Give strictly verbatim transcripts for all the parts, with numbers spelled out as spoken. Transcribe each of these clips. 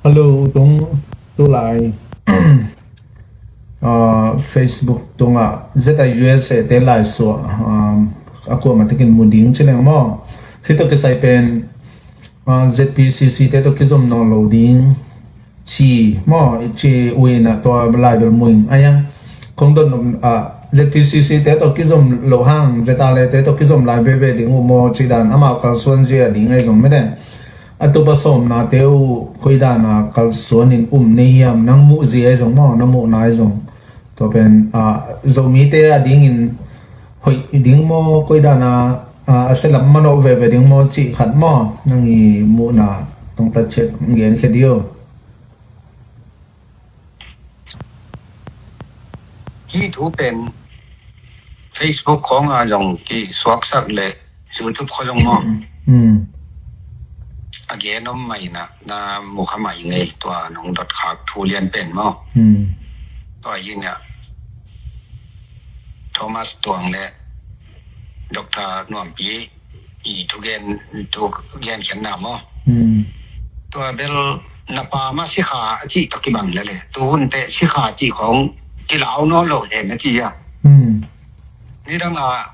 Hello, tung tulai ah, Facebook tungah Z I U S A te lai suah, ah, a kuamah takin mu ding ci leng maw? Hih tawh kisai pen ah, Z P C C te tawh kizom nawn lo ding ci maw, i ci uh inah tua lai bel mu ing. A iang kong don ah, Z P C C te tawh kizom lo hang Z R A te tawh kizom lai veve ding uh maw ci dan amau kalsuan zia ding ahi zong mede. A tupa sawmna te uh koi dana kalsuan in um nei hiam, nang muh zia ahi zong maw, na muhna ahi zong. Tua pen ah, Zomite a dingin hoih ding maw, koi dana ah, a selam manawh veve ding maw cih khat maw, nang i muhna tungta ciat genkhia dih uh. Hih thu pen Facebook khawng a zong kisuaksak le YouTube khawng zong maw? Hmm. A gen om mai na, na mu kha mai ngei, tua nong dot khak thu lian pen maw? Hmm. Tua hi na Thomas Tuang le Doctor Nuampi i thugen, thugen khenna maw? Hmm. Tua bel na pa ma sikha a cih tawh kibang lele. Tu hun teh sikha cih khawng kilau nawn lo he na ci a. Hmm. Nidang a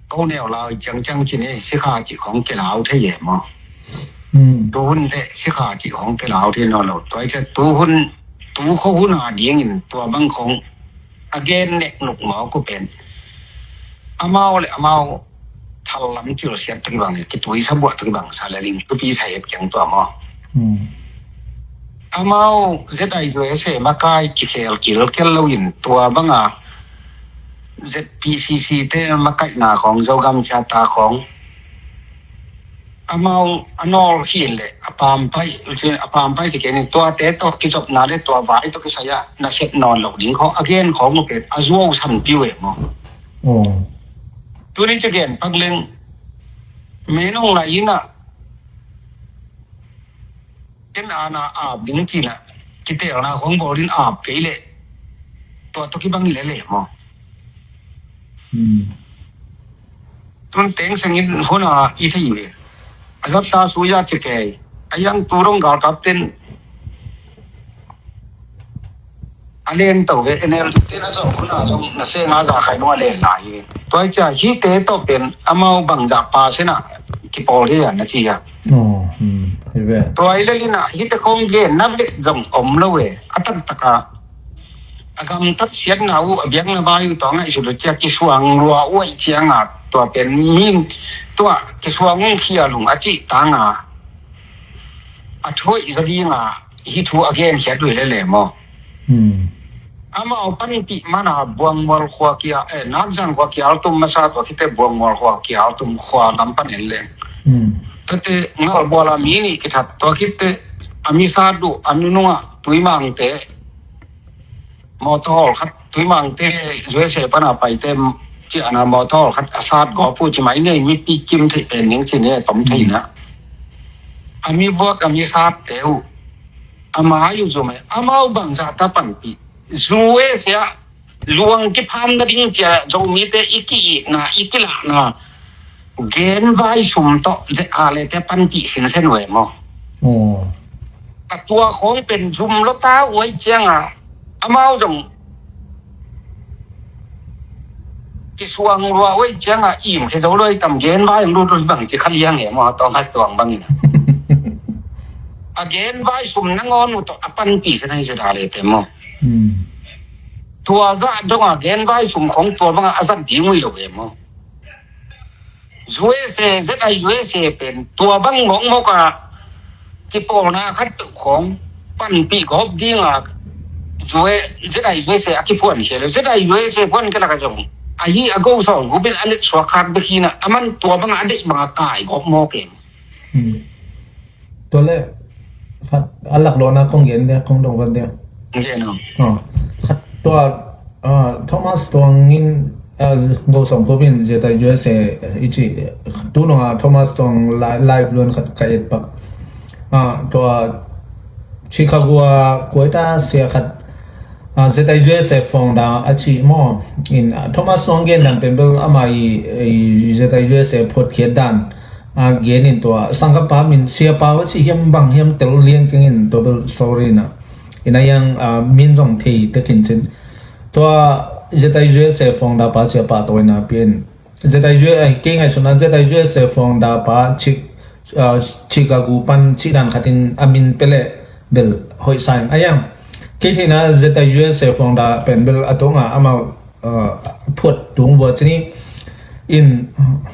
ko neu lau ciangciang ci ni sikha cih khawng kilau thei e maw? Hmm. Tu hun teh sikha cih khawng kilau thei nawn lo. Tua i cia tu hun, tu kho hun a dingin tua bang khawng a gen nek nuk maw ku pen. Amau le amau thal lam cilsiat takibang, kitui sabuah takibang, sa le ling tupi sa het kiang tua maw? Hmm. Amau Z I U S A makai kikhel kilkel loin tua banga Z P C C te makaihna khawng, Zogam ciata khawng amau a nawl khin le a pampai, a pampai kikenin tuate tawh kizopna le tua vai tawh kisai-ah na sep nawn lo ding khawng a gen khawng uh pen a zuau sanpi uh e maw? Oh. Tuni ci gen pak leng menung lai inah ken ana ap ding cina kitelna khawng bawlin ap kei leh tua tawh kibang i le le maw? Hmm. Tun teng sengin huna i thei ve. A zat ta suya ci kei. A yang tu rong gal kapten a len to ve, N L D ten a zong huna zong na se nga za khai nung a len lai ve. Tua i cia hite tawh pen amau bangzah pa sena kipawl hi a na ci a. Oh, hmm, hi ve. Tua i lelina hite khong gen na bek zong om lo ve. A taktak a a gamtat siatna uh a biakna bai uh tawh a ngaihsut uh cia kisuang lua uh aih cianga tua pen min tua kisuang uh khial uh a cih tanga a thoih zaw dinga hih thu a genkhiat uh hi lele maw? Hmm. Amau panpih mana Buangmual khua kia, eh, Nakzang khua kial tum masa tua khite Buangmual khua kial tum khua lam pan en leng. Hmm. Tate Ngalbuala mi nih kithat tua khite a mi sat uh a nunungah Tuimangte mawtaw hawl khat, Tuimangte U S A pana paite ciahna mawtaw hawl khat a sat gawp uh ci mai nei mipi kim theih pen ning ci ne tom theihna. A mi vuak a mi satte uh a mai uh zum e, amau bangzah ta panpih. U S A ah luang kipham nading cia Zomite i ki-itna i kilahna genvai sum tawh Z R A te panpih sinsen uh e maw? Oh. A tua khawng pen zum lota uai cianga amau zong kisuang lua uai cianga im khe zo loi tam genvai ang lut lut bang ci kha liang e maw, Thomas Tuang bangin a genvai sum nangawn uh tawh a panpih sena hi Z R A te maw? Hmm. Tua zah donga genvai sum khawng tua banga a zat ding uh hi lo e maw? U S A, Z I U S A pen tua bang mawkmawk a kipawlna khat peuh khawng panpih gawp dinga U S A, Z I U S A a kiphuan khia lo. Z I U S A phuan kei laka zong ahi a go sawl gupin a let suak khat bek hina a man tua banga a deih banga kai gawp mawk em. Hmm. Tua le khat a laklawhna kong gen dia, kong dong vat dia. Gen aw. Aw, khat tua, ah, Thomas Tuang in, ah, Go Sawm Khup in Z I U S A i ci, tu nunga Thomas Tuang live, live luan khat ka et pak. Ah, tua Chicago a kuaita sia khat, ah, Z I U S A founder a ci maw. In, ah, Thomas Tuang gen dan pen bel ama i, i Z I U S A phuatkhiat dan A gen in tua sangkapa min siapa va ci hiam bang hiam tel lian keng in tua bel sorry na. Ina yang a min zong thei tekin cin. Tua Z I U S A founder pa siapa tawina pian. Z I U S A kei ngaihsuna Z I U S A founder pa Chi- a, Chicago pan ci dan khatin a min pele bel hoih saing. A yang kei theina Z I U S A founder pen bel a tonga amau a, phuat tung bua cini in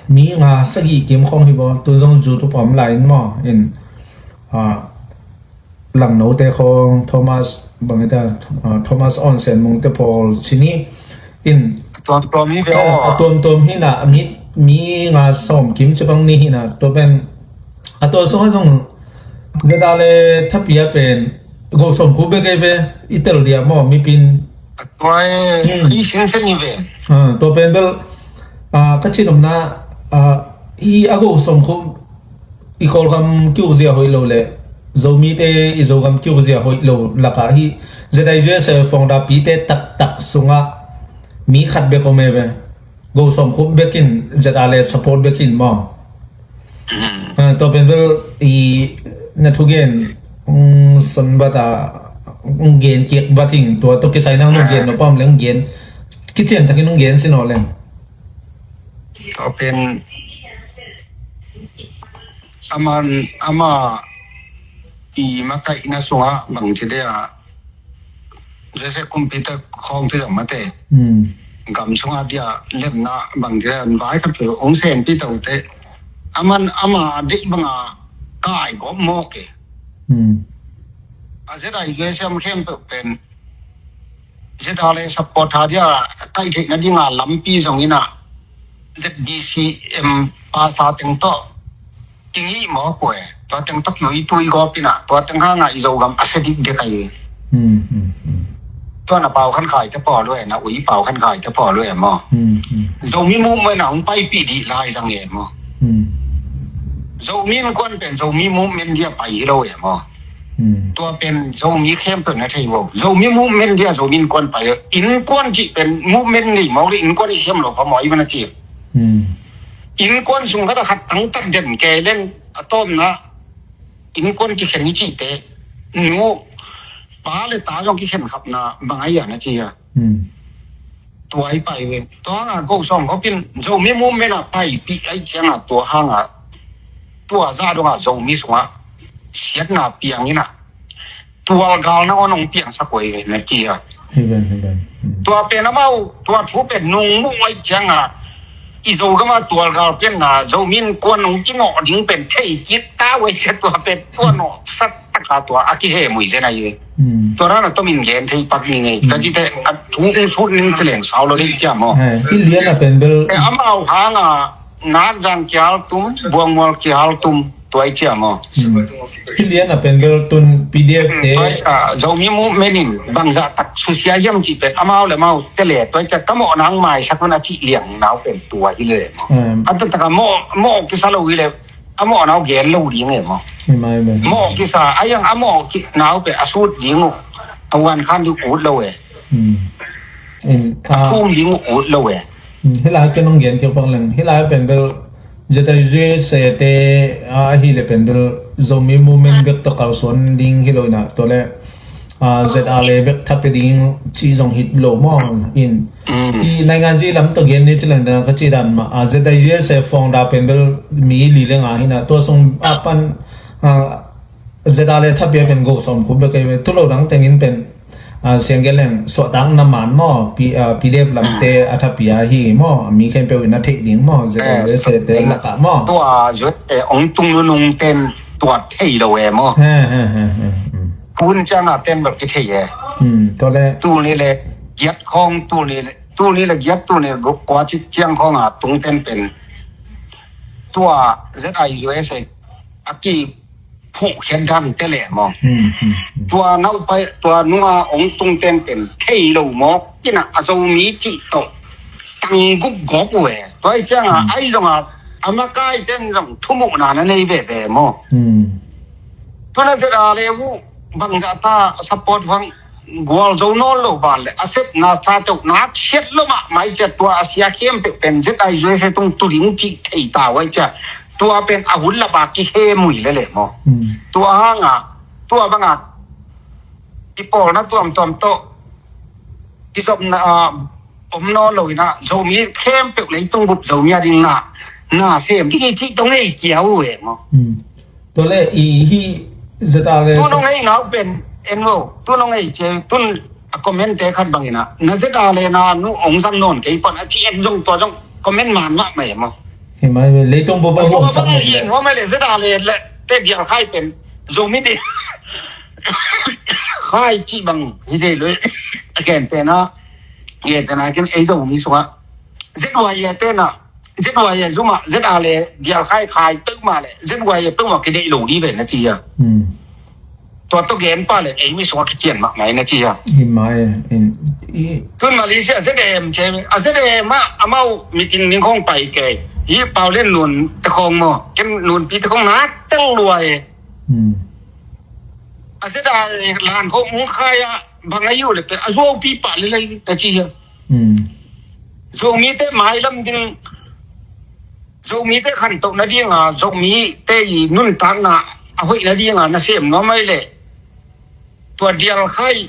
mi nga sagih kim khong hi bua tu zong zu tu pom lai in maw in a, langno te khong Thomas bang ita a, Thomas on sen mung te pawl cini in tuam tuam hi ve a, aw. Tuam tuam hi na mi mi nga som kim ci bang ni hi na tua pen a tua sung a zong zada le thapia pen go som khu be ke ve i tel dia maw mi pin. Tua e, hmm, i sin sen ni ve. Ah, tua pen bel, ah, ka cin omna, ah, i a go som khu i Kawlgam kiuk zia hoih lo le Zomite i Zogam kiuk zia hoih lo laka hi Z I U S A founder pite taktak sunga mi khat bek om e ve. Go som khu bekin Z I U S A support bekin maw. Ah, tua pen bel i na thugen, mm, son bata, mm, gen kiak bating tua to kisai nang nung gen no pam leng gen kician takin nung gen sino leng. Tua pen aman ama i makaihna sunga bang ci dia Joseph kumpi te khawng te zong mate. Hmm. Gam sunga dia lemna bang dia vai khat pe ong sen pi tau te. Aman ama dei banga kai gop mawk e. Hmm. A Z I U S M khempeuh pen Z I U S A le support ha dia kai theihna dinga lampi zong ina Z B C M pasa teng tawh. Kingih mawk uh e, tua teng tawh kiui tui gawp ina, tua teng hanga i Zogam a sia dikdek ahi. Hmm, hmm, hmm. Tua na pau khan khai te pawl uh e, na ui pau khan khai te pawl uh e maw. Hmm, hmm. Zomi movement a hong paipih dih lai zang e maw. Hmm. Zomi innkuan pen Zomi movement dia pai hi lo e maw. Hmm. Tua pen Zomi khempeuh na thei uh. Zomi movement dia Zomi innkuan pai lo. Innkuan cih pen movement nei mawk le innkuan i siam lo pa maw i mana cih. Hmm. Innkuan sung khat a khat tangtat den kei leng a tawmna innkuan kikhen i cihte nu pa le ta zong kikhen khapna bang a hian a ci a. Hmm. Tua i pai ve. Tua hanga go sawng khopin Zomi movement a paipih ahi cianga tua hanga tua za donga Zomi sunga siatna piang ina tualgal na on hong piangsak uh hi ve na ci a. Hi ven, hi ven. Hmm. Tua pen amau tua thu pen nung muh uh ahi cianga i Zogama tualgal pianna Zomi innkuan hong kingawh ding pen thei kit ta uh ahi cia tua pen tua nawhsat taka tua a kihem uh hi zen ahi ve. Hmm. Tua rana tomin gen thei pak ni ngei. Hmm. Ka cite a thu hong sut ning ci leng sau lo dei cia maw. Eh, hi lian a pen bel. Eh, amau hanga nak zang kial tum, buangmual kial tum. Tua i cia maw. Hmm. Hi lian a pen bel tun P D F te. Tua i cia Zomi movement in bangzah tak susia hiam cih pen amau le mau te le tua i cia ka mawh nang maisak man a cih liang nau pen tua hi le maw. Hmm. A taktak a mawh, mawh kisa lo hi le a mawh nau gen lo ding e maw. Hi mai pen. Mawh kisa a yang a mawh ki nau pen a sut ding uh a huan khan ding ut lo e. Hmm. In a thum ding uh ut lo e. Hmm, hi lai pen hong gen kik pak leng. Hi lai pen bel Z I U S A te, ah, ahi le pen bel Zomi movement bek tawh kalsuan ding hi lo ina. Tua le, ah, Z I U S A le bek thapia ding ci zong hi lo maw in. Mm. I naingan ci lam tawh gen ni ci leng dana ka ci dan mah. Ah, Z I U S A founder pen bel mi li le nga hi na. Tua sung a pan, ah, Z I U S A le thapia pen go sawm khu bek ahi ve. Tu lo dang tengin pen ah, siang gen leng suahtak na man maw, P-, ah, P D F lamte a thapia hi maw, mi khempeuh in a theih ding maw, Z I U S A te lakah maw. Tua U S A ong tung nunung ten tua thei lo e maw. He, he, he, he. Hmm. Tun cianga ten bel kithei e. Hmm, tua le. Tuni le giat khawng, tuni le, tuni le giat, tuni le kua cik ciang khawnga tung ten pen tua Z I U S A a ki phuhkhiat dan te leh maw. Hmm, hmm, hmm. Tua naupai, tua nunga ong tung ten pen thei lo maw. Kina a Zomi cih tawh tang gup gawp uh e. Tua i cianga, hmm, ai zonga a makai ten zong thumuhna na nei veve maw. Hmm. Tuna Z I U S A le uh bangzah ta support vang gualzo nawn lo ban le a sepna sa teuh na thiat lo mahmah i cia tua a sia khempeuh pen Z I U S A tung tu ding cih thei ta uh ai cia. Tua pen a hun lapa kikhem uh hi lele maw? Tua hanga tua banga kipawlna tuamtuam tawh kizopna om nawn lo inah Zomi khempeuh leitung bup Zomi a ding na na sem ding hi cih tong ei kia uh e maw? Tua le i hi zeta le tun hong ei nau pen en lo tun hong ei ce tun a comment te khat bangin ah na zeta le na nu ong zang nawn kei pan a ci et zong tua zong comment man mah mai maw? Hi mai ve, leitung bup a tua bang sang mai hi le ngawm mai le zeta le le te dial khai pen Zomi de khai ci bang hi de lo. A gen te na gen te na ken ei Zomi sunga zet wa ye te na zet wa ye zuma zet a le dial khai khai pek ma le zet wa ye pek ma ki dei lo di ve na ci ya. Tua to gen pa le ei mi sua ki cian mak mai na ci ya. Hi mai in i tun Malaysia zet em che a zet em ma amau meeting ning khong pai ke hi pau len nun te khong mo ken nun pi te khong na tel lua e. A zet a lan khong ung khai a bang a yu le pen a zuau pi pa le le na ci ya. Zomi te mailam ding Zomi te khantoh nadinga Zomi te i nuntakna a hoih nadinga na sem nuam ai le tua dial khai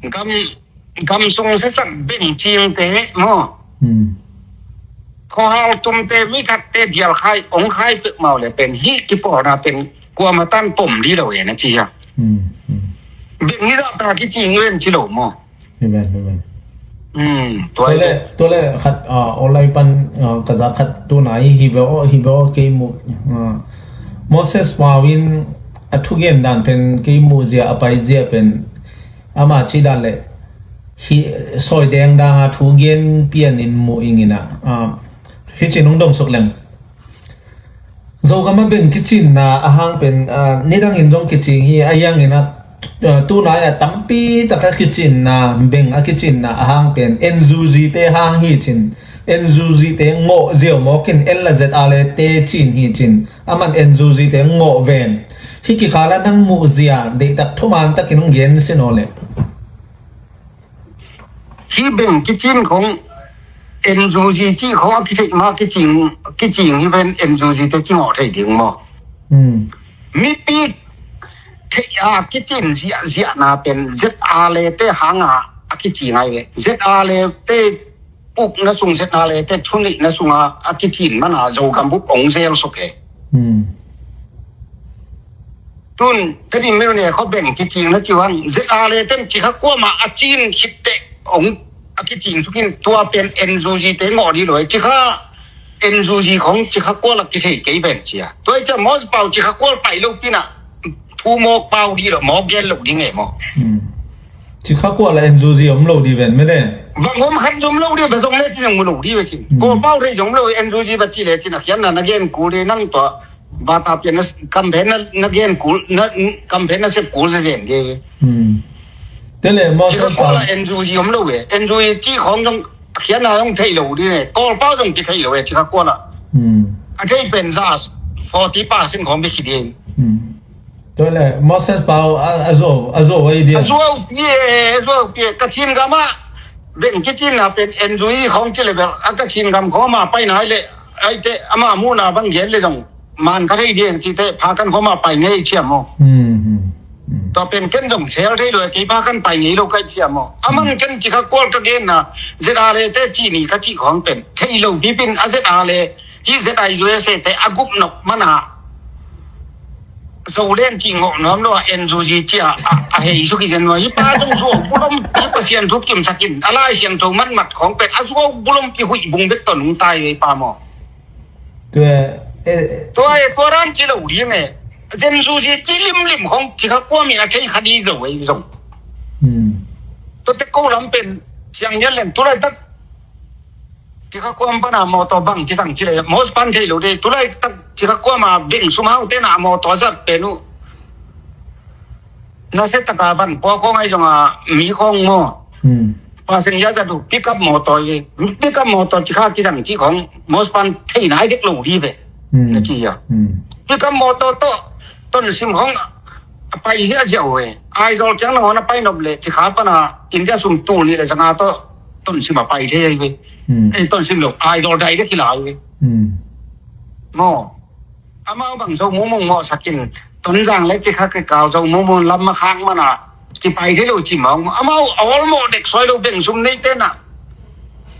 gam gam sung sesak beng cing te maw? Khawhal tum te mi khat te dial khai ong khai pek mau le pen hi kipawlna pen kuama tan pom di lo e na ci ya. Beng hi zah ta kicing i ven ci lo maw? Amen, amen. Tua le tua le khat online pan ka za khat tu nai hi ve aw hi ve aw kei mu Moses Pau in a thugen dan pen kei mu zia a pai zia pen ama ci dan le hi soideng dang a thugen pian in mu ingina hi ci nung dong suk leng. Zogam a beng kicinna a hang pen nidangin zong kicing hi a hiangin a tunai a tampi taka kicinna beng a kicinna a hang pen N U G te hang hi cin N U G te ngawh ziau mawkin en la zet a le te cin hi cin a man N U G te ngawh ven hi kikala nang muh zia deihtak thuman takin hong gen sin aw le. Hi beng kicin khong N U G cih khong a kitheih ma kicing kicing hi ven N U G te kingawh thei ding maw? Mipi theih a kicin ziahziahna pen Z R le te hanga a kicing ai ve Z R le te pukna sung Z R le te thuneihna sunga a kicin mana Zogam bup ong zel suk e. Tun teni meu ne kho beng kicing na ciwang Z R le ten cikha kuama a cin khitte ong a kicing sukin tua pen N U G te ngawh di loi cikha N U G khong cikha kuala kithei kei ben cia tua cia mos pau cikha kual pai lo pina thu mawk pau di lo mawk gen lo ding e maw? Cikha kuala N U G om lo di ven mene. Bang om khan zom lo di ba zong le ti zong lo di ve kin ko pau rei zong lo N U G ba ci le tina khian na na gen ku le nang tua bata pian na kam phen na na gen ku na kam phen na sep ku ze zen de ve. Tele mo cikha kuala N U G om lo ve N U G ci khong zong khian na zong thei lo di ve ko pau zong ki thei lo ve cikha kuala. A thei pen za forty percent khong be ki di. Tua le Moses Pau a zuau a zuau a i dia. A zuau pie a zuau pie ka chin gama beng kicin na pen N U G khong ci le bel a ka chin gam khong ma pai nai le ai te ama mu na bang gen le dong man ka thei dia ci te pha kan khong ma pai ngei ciam mo. Tua pen ken dong sel thei lo kei pha kan pai ngei lo kai ciam mo a man ken ci ka kual ka gen na Z R le te ci ni ka ci khong pen thei lo pi pin a Z R le hi Z I U S A te a gup nok mana Zolen ci ngawh nuam lo a N U G ci a a hei suk hi zen nuam hi pa zong zuau bulom hi Pasian thup kimsakin a lai siang tho man mat khong pet a zuau bulom hi huih bung bek ton hung tai vei pa maw? Tua e tua ran ci lo ding e N U G ci limlim khong ci kha kuam in a thei kha di zo vei zong. Tua te ko lam pen siang nyan leng tu lai tak Cikha kuam pana mawtaw bang kisang cileh mawtaw pan thei lo de tulai tak cikha kuama beng sumau tena mawtaw zat penu. Nase taka van pua khong ai zonga mi khong maw? Paseng ya zatu pikap mawtaw ve pikap mawtaw cikha kisang ci khong mawtaw pan thei nai dek lo di ve. Na ci ya pikap mawtaw to ton sim khong a pai zia zia uh e. Aizawl ciang nangawn a pai nop le cikha pana India sum tul nih le zanga tawh tonsim a pai thei ahi ve. Ei tonsim lo Aizawl dai le kila ahi ve. Hmm. Maw, amau bang Zo Mung Mung mawhsak in, Tonzang le Cikha kikal Zo Mung Mung lam a khak mana kipai thei lo ci mawk maw. Amau a awlmawh dek sawi lo beng sum neite na.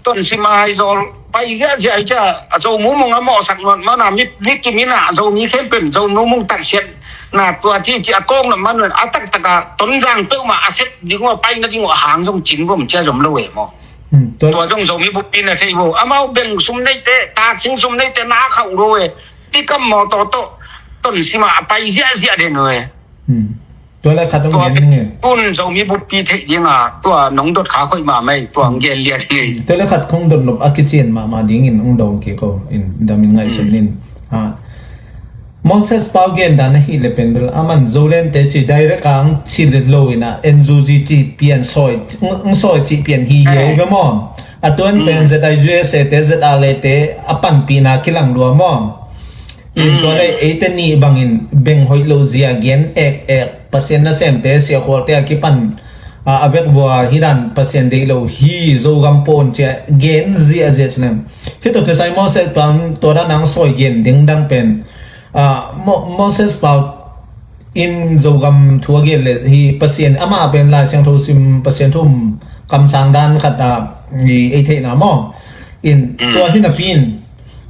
Ton Sim a Aizawl pai ziahziah hi cia, a Zo Mung Mung a mawhsak mana mi, mi kim ina Zomi khempeuh Zo Mung Mung tatsiat na tua ci ci a kawng na man a taktaka Tonzang peuhmah a sep ding uh a pai nading uh a hang zong cin vom cia zom lo e maw. Hmm, tua tua zong Zomi buppi na thei vo. Amau beng sum neite, taksing sum neite na khauh lo e. Pi kam maw tawh tawh Ton Sim a a pai ziahziah den uh e. Hmm. Tua le khat hong gen ning e. Tun Zomi buppi theih dinga tua nong dot kha khoih mahmah e, tua hong gen lian hi. Tua le khat kong dot nop a kician mahmah dingin hong dong kik o in damin ngaihsun in. Ha. Moses Pau gen dan ahih le pen bel aman Zoland te ci direct a hong ci let lo in a N U G ci pian sawi, hong sawi ci pian hi hi ve maw. A tuan pen Z I U S A te Z R A te a panpihna kilang lua maw. In tua le eite nih bangin beng hoih lo zia gen ek ek Pasian nasemte siakhualte a kipan a, a vek vua hi dan Pasian deih lo hi Zogam pawn cia gen ziahziah cilem. Hi tawh kisai Moses Pau tua dan ang sawi gen ding dang pen a, Mo, Moses Pau in Zogam thu a gen le hi Pasian amah pen Lai Siangtho sim Pasian thu um kamsang dan khat a, i ei theihna maw. In tua hi napi in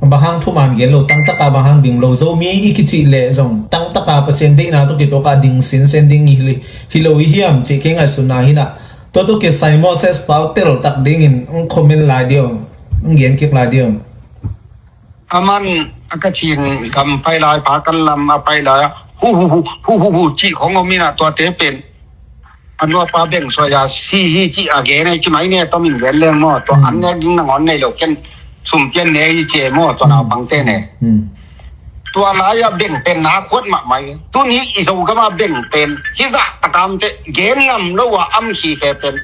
bang hang thuman gen lo, tangtaka bang hang ding lo, Zomi i kicih leh zong tangtaka Pasian deihna tawh kituaka ding sinsen ding hi, hi lo i hiam cih kei ngaihsutna hi na. Tua tawh kisai Moses Pau teltak dingin hong comment lai diam, hong gen kik lai diam. Aman a Kachin gam pai lai, pa kan lam a pai lai a hu hu hu, hu hu hu cih khong om ina tuate pen a nuapa beng suai a si hi ci a gen ei ci mai ne, tua min gen leng maw, tua an nek ding nangawn nei lo ken sum pian ne hi ci ei maw, tua naupangte ne. Tua lai a beng pen na khuat mahmah hi. Tun hi i Zogam a beng pen hi zah takam te gen ngam lo a am si khe pen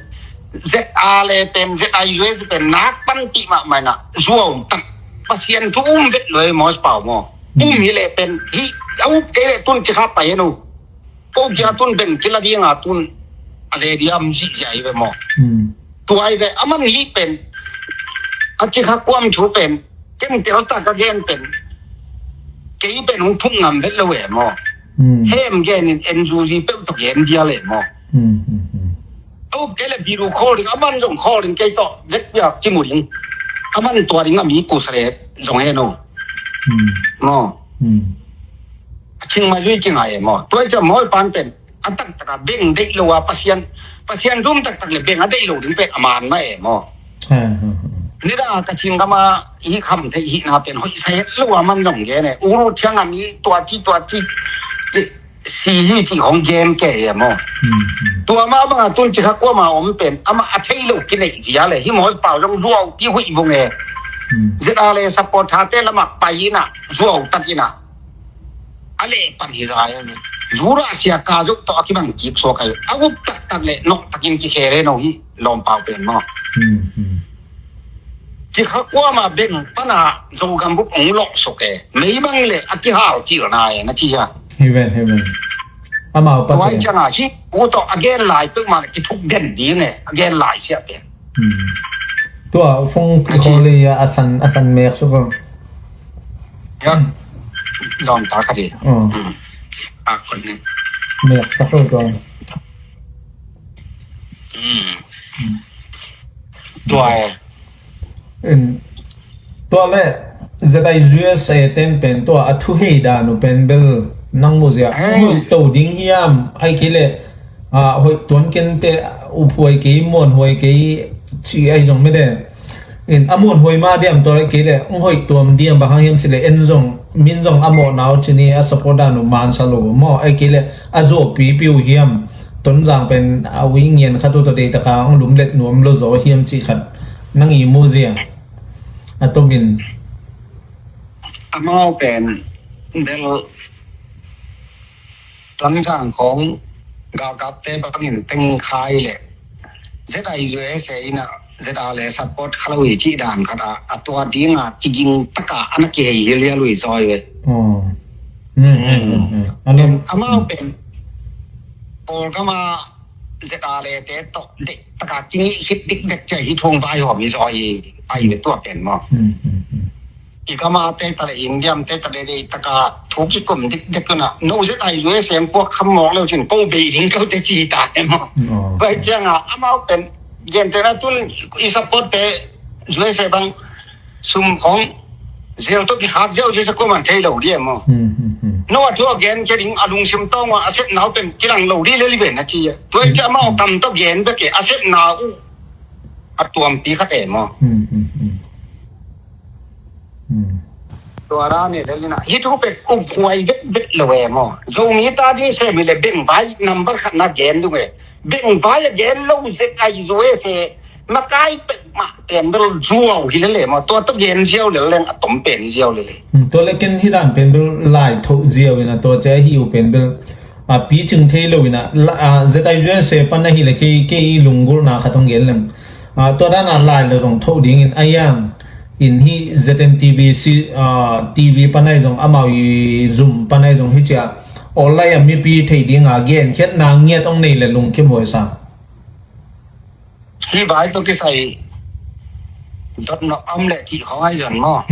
Z R le pen Z I U S pen nak panpih mahmah na zuau tak Pasian thu um vet lo ei Moses Pau maw. Um hi le pen hi a up kei le tun ci kha pai henu. Ko kia tun beng kila dinga tun a le diam zihziah hi ve maw. Tua hi ve aman hi pen a ci kha kuam thu pen ken teltak a gen pen kei pen hong thuk ngam vet lo e maw. Hem gen in N U G peuh tawh gen dia le maw. A up kei le video call ding aman zong call ding kei tawh vet pia kimu ding aman tua ding a mi kusa le zong he no. Maw. A Chiang Mai lui kingai e maw. Tua i cia mawi pan pen a taktaka beng deih lo a Pasian, Pasian zum taktak le beng a deih lo ding pen a man mah e maw. Nidang a Kachin gam a hi kham theih hihna pen hoih sa het lo a man zong gen e. Uru thiang a mi tua ci tua ci si hi ci hong gen ke e maw. Tua mah banga tun ci kha kuama om pen amah a thei lo kineih via le hi Moses Pau zong zuau pi huih vung e. Z R le support thate lamah pai ina zuau tak ina a leh pan hi zai a ni. Zura sia ka zuk tawh a kibang kik suak a hi. A up taktak le nok takin kikhe le no hi lawmpau pen maw. Ci kha kuama beng pana Zogam bup ong lok suk e. Mei bang le a kihal cil na e na ci a. Hi ven, hi ven. Amau pa tuai te cianga hi u tawh a gen lai pek ma le kithuk den ding e. A gen lai sia pen. Tua fung pi kho le a san, a san mek suk a. Yan lawm ta kha di. A kon ni. Mek sak lo tua. Tua e. Tua le Z I U S A ten pen tua a thuhei dan uh pen bel nang mu zia. Hei. Hoih to ding hiam ai kei le, a, hoih tuan kente uphuai kei, muanhuai kei ci ai zong mede. In a muanhuai ma diam tua ai kei le, hoih tuam diam bang hang hiam ci le en zong, min zong a mawh nau ci ni a support dan uh mansa lo maw ai kei le, a zuau pipi uh hiam. Tonzang pen a ui ngian khat uh tawh deitaka hong lumlet nuam lo zaw hiam cih khat nang i mu zia. A tomin. Amau pen bel Tonzang khong galkapte bangin tengkhai le Z I U S A ina Z R le support kha lo hi cih dan khat a, a tua dinga kiging taka ana kihei hilhial uh hi zaw hi ve. Pen amau pen Kawlgama Z R le te tawh deih taka kingih khit dikdek cia hi thong vaihawm hi zaw hi a hi ve tua pen maw. i gam a te ta le India te ta le dei taka thu kikum dikdek una no ZIUSA puak kham mawk lo cin ko bei ding ko te ci ta e maw. Bai cianga amau pen gentena tun i support te USA bang sum khong zel to ki hak zeu zeu sa ko man thei lo di e maw. No a thu a gen ke ding a lungsim tawng a sep nau pen kilang lo di le li ven a ci a. Tua i ci amau kam to gen bek e a sep nau a tuampi khat e maw. Tua ra ne le lina hi thu pek um huai vet vet lo e maw. Zomi ta ding se mi le beng vai number khat na gen dung e. Beng vai a gen lo ZIUSA makai pek ma pen bel zuau hi le le maw. Tua to gen ziau le leng a tom pen hi ziau le le. Tua le ken hi dan pen bel lai tho ziau ina tua che hi u pen bel a picing thei lo ina ZIUSA pan a hi le kei kei lunggulhna khat hong gen leng. Tua dana lai lo zong tho dingin a iang in hi ZNTV TV panai zong amau i zum panai zong hi cia online a mipi thei dinga genkhiatna ngiat ong nei le lungkim huai sa. Hi vai to kisai dot nok am le ti khong ai zon maw.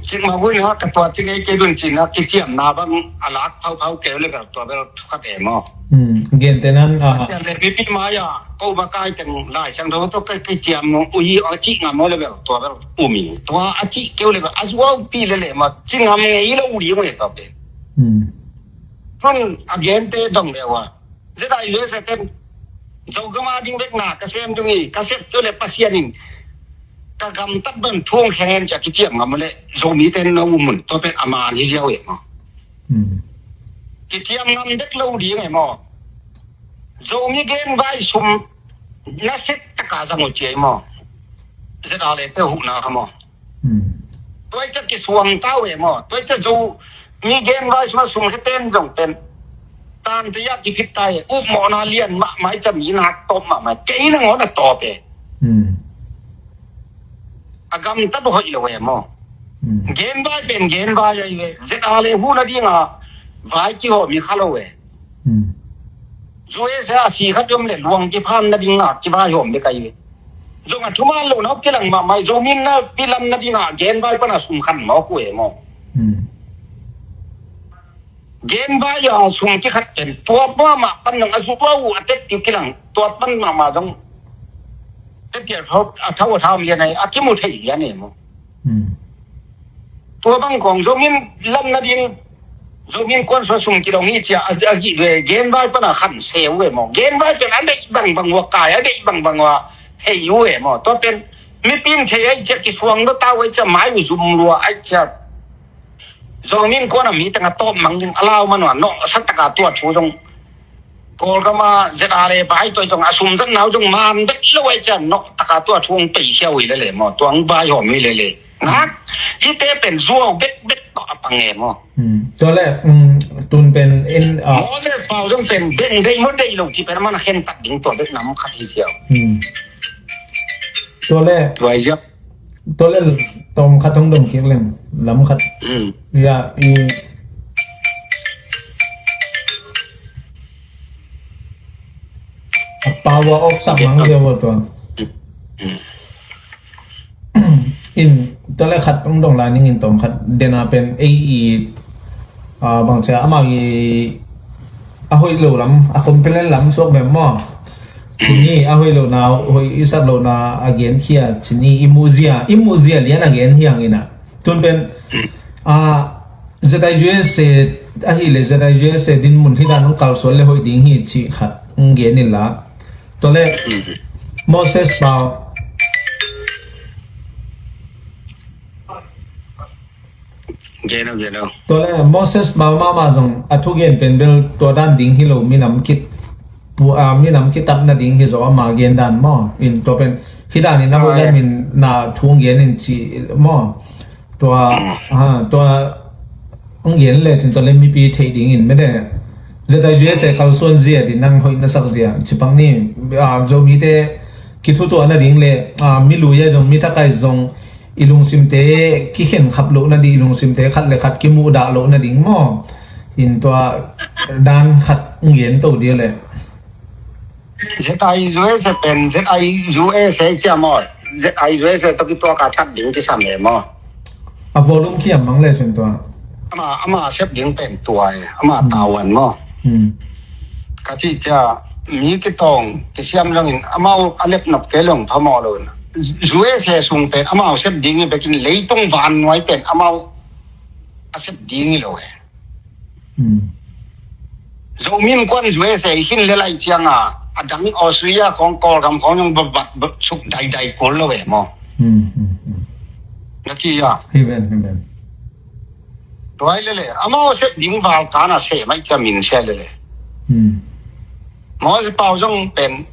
Cik ma vui na ka tua cik ei ke dun cina kiciamna bang a lak phau phau keu le bel tua bel khat e maw. Gen te nan a. Tia le pipi mai a ko ma kai teng lai sang do to kai kai tiam mu u hi a ci ngam mo le bel tua bel u min tua a ci keu le bel a zuau pi le le ma ci ngam ngei lo u di ngei to pe. Tun a gen te dong le wa. ZIUSA ten zo gama ding bek na ka sem dung i ka sep keu le Pasian in ka gamtat ban thung khengen cia kiciam ngam le Zomi ten no u mun to pen a man hi ziau e maw. Kiciam ngam dek lo ding e maw. Zomi gen vai sum na set taka zang u cia e maw. ZRA le te hu na maw. Tua i ca kisuang tau e maw. Tua i ca Zomi gen vai sum a sum khe ten zong pen tan te ya kipit tai e. Up mawh na lian mah mai ca mi nak tom mah mai kei na ngaw na top e. A gamtat hoih lo e maw. Gen vai pen gen vai ai ve ZRA le hu na dinga vai kihawm i kha lo e. USA a si khat om le luang kiphan na dinga kivai hawm bek ai ve. Zong a thuman lo na kilang mah mai Zomi na pilam na dinga gen vai pana sum khan mawk u e maw. Gen vai a sum kikhat pen tua pua mah pan zong a zu pua u a tek tiu kilang tua pan mah mah zong tek tia a thau a thau lian ai a kimu thei lian e maw. Tua bang kong Zomi lam na ding Zomi kuan sua sum kidong hi cia a gih ve gen vai pana khan se u e maw. Gen vai pen a deih bang bang ua kai a deih bang bang ua hei u e maw. Tua pen mipin thei ai cia kisuang lo tau ai cia mai u zum lua ai cia. Zomi kuan a mi teng a tawp mang ding a lau man ua nawh sa taka tua thu zong Kawlgam a ZRA le vai toi zong a sum zat nau zong man bet lo ai cia nawh taka tua thu ong pei khia ui le le maw tua ong vai hawm ui le le. Nak hi te pen zuau bek bek tawh a pang e maw. Tua le tun pen in Moses pau zong pen beng dei maw dei lo ci pen man a hen tak ding tua bek nam khat hi ziau. Tua le Tua i ziau. Tua le tom khat hong dong kik leng lam khat. Ya i a power of sak mang dia bo tua. In tua le khat hong dong lai ning in tom khat dena pen ei i bang cia amau i a hoih lo lam a complain lam suak mem maw. Cini a hoih lo na hoih i sak lo na a gen khia cini i muzia i muzia lian a gen hiang ina. Tun pen a ZIUSA ahi le ZIUSA din mun hi dan hong kalsuan le hoih ding hi ci khat hong gen in la. Tua le Moses pau Gen o gen o. Tua le Moses pau mama zong a thugen pen bel tua dan ding hi lo minam kit pu a minam kitap na ding hi zo ama gen dan maw in tua pen hi dan in a hoih dan min na thu gen in ci maw. Tua ha tua hong gen le cin tua le mipi thei ding in mede ZIUSA kalsuan zia di nang hoih na sak zia cipang ni a Zomite kithutuah na ding le a mi lui a zong mi thakai zong i lungsimte kikhen khap loh na ding i lungsimte khat le khat kimuh dah loh na ding maw. In tua dan khat hong gen to dia le. ZIUSA pen ZIUSA cia maw. ZIUSA to kituak a tat ding kisam e maw. A volume khi a mang le cin tua. Ama, ama sep ding pen tua e, ama tauan maw. Ka cih cia, mi kitawng kisiam zongin amau a lep nop kei leng phamawh lo in. U S A sung pen amau sep ding hi bekin leitung vannuai pen amau a sep ding hi lo e. Zomi Innkuan U S A hi khin le lai cianga a dang Australia khawng Kawlgam khawng zong bat bat suk daidai kul lo e maw. Na ci a. Hi ven, hi ven. Tuai lele amau sep ding val kana se mai cia min se lele. Mawsi pau zong pen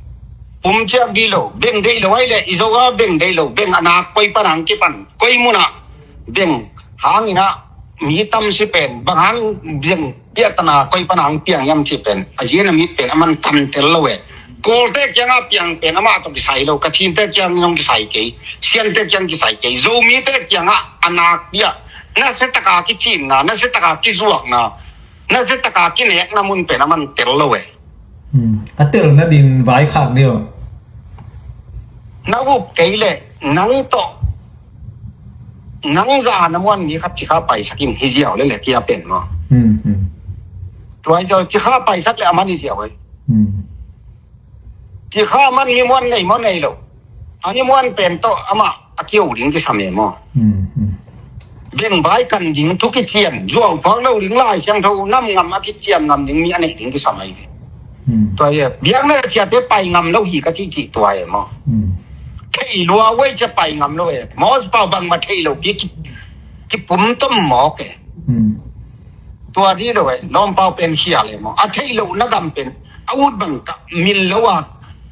pum ciak di lo, beng dei lo ai le i zo a beng dei lo, beng a nak koi pan ang kipan, koi muna beng hangina mi tam si pen bang hang beng piatana koi pan ang piang yam ci pen a zin a mit pen a man kan tel lo e. Kawlte kianga piang pen amah tawh kisai lo, Kachinte kiang zong kisai kei, Siante kiang kisai kei, Zomite kianga a nak dia na setaka kicinna, na setaka kizuakna, na setaka kinekna mun pen a man tel lo e. A tel nadin vaikhak dih aw. Na up kei le nang tawh nang za na muan mi khat cikha paisak in hi ziau le le kia pen maw. Tuai ciau cikha paisak le a man hi ziau e. Cikha man mi muan nei maw nei lo. A mi muan pen tawh amah a kio ding kisam e maw. Beng vai kan ding thu kician zuau phak lo ding Lai Siangtho nam ngam a kician ngam ding mi a neih ding kisam ai ve. Tua hi biakna siate pai ngam lo hi ka cih cih tua e maw. Thei lua wei cia pai ngam lo e maw, pau bangmah thei lo pi kipum tom mawk e. Tua di lo e lawmpau pen khia le maw, a theih loh na gam pen a ut bang ka min lo a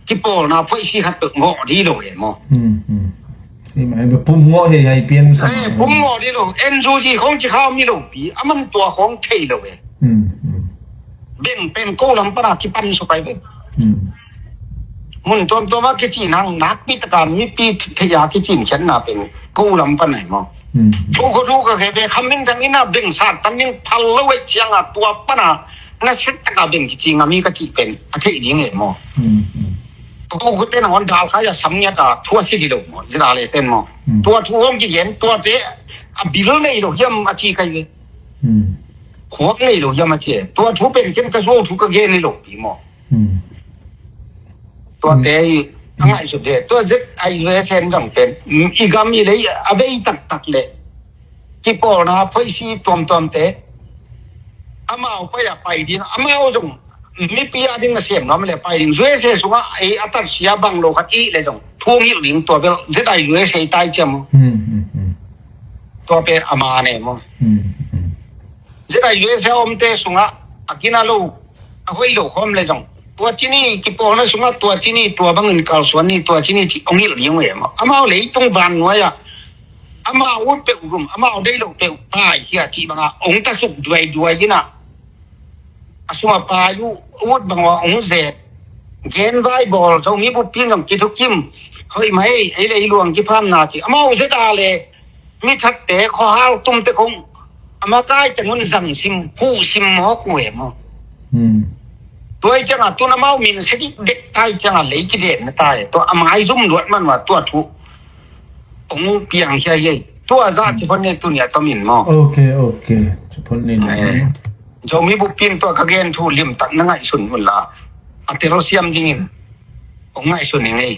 kipawlna phoih si khat peuh ngawh di lo e maw. Pum ngawh hei hai pian sa. Pum ngawh di lo, N U G khawng ci khau mi lo pi a man tua khawng thei lo e. Beng pen ko lam pana kipan so kai beng. Mun tuamtuam a kici nang nakpi taka mipi thei a kicin khiatna pen ko lam pan ai maw. Thu kho thu ka ke be kham min thang ina beng sat tan ning phal lo ai cianga tua pana na set taka beng kici ngami ka ci pen a thei ding e maw. Thu kho te na hon dal kha ya sam ngiat a thu a si di lo maw, zira le ten maw. Tua thu hong kigen tua te a bil nei lo hiam a ci kai ve. Khuak nei lo hiam a ci e. Tua thu pen ken ka zuau thu ka gen nei lo pi maw. Tuate hi a ngaihsut de tua zet a U S A in dang pen i gam i lei a vei taktak le kipawlna phoisi tuamtuamte amau pai a pai ding, amau zong mipi a ding na sem nuam le pai ding. U S A sungah ei a tatsia bang lo khat i le zong thu ngilh ding tua bel zet a U S A tai ciam. Tua pen a ma ne maw. Zet a U S A omte sungah a kina lo a hoih lo khawm le zong tua cini kipawlna sungah tua cini tua bangin kalsuan ni tua cini ci ong hilh ding uh e maw. Amau leitung vannuai ah amau ut peuh gum amau deih loh peuh pai hia cih bangah ong tasuk duaiduai inah a sum a pai uh ut bangah ong zet genvai bawl zo mi buppi zong kithukim hoih mai ei lei luang kiphamna ci amau zet a le mi thatte khuahal tumte kong a makai teng un zang sim huh sim mawk uh e maw. Tua i ciangah tun amau min se dikdek tai ciangah lei kidenna tai tua a mai zum luat man uh a tua thu ong piang hiahiai tua zah ciphon ne tunia tomin maw. Ok, ok. Ciphon ne. Zomi bupin tua ka gen thu limtak na ngaihsun unla a telsiam dingin ong ngaihsun i ngei.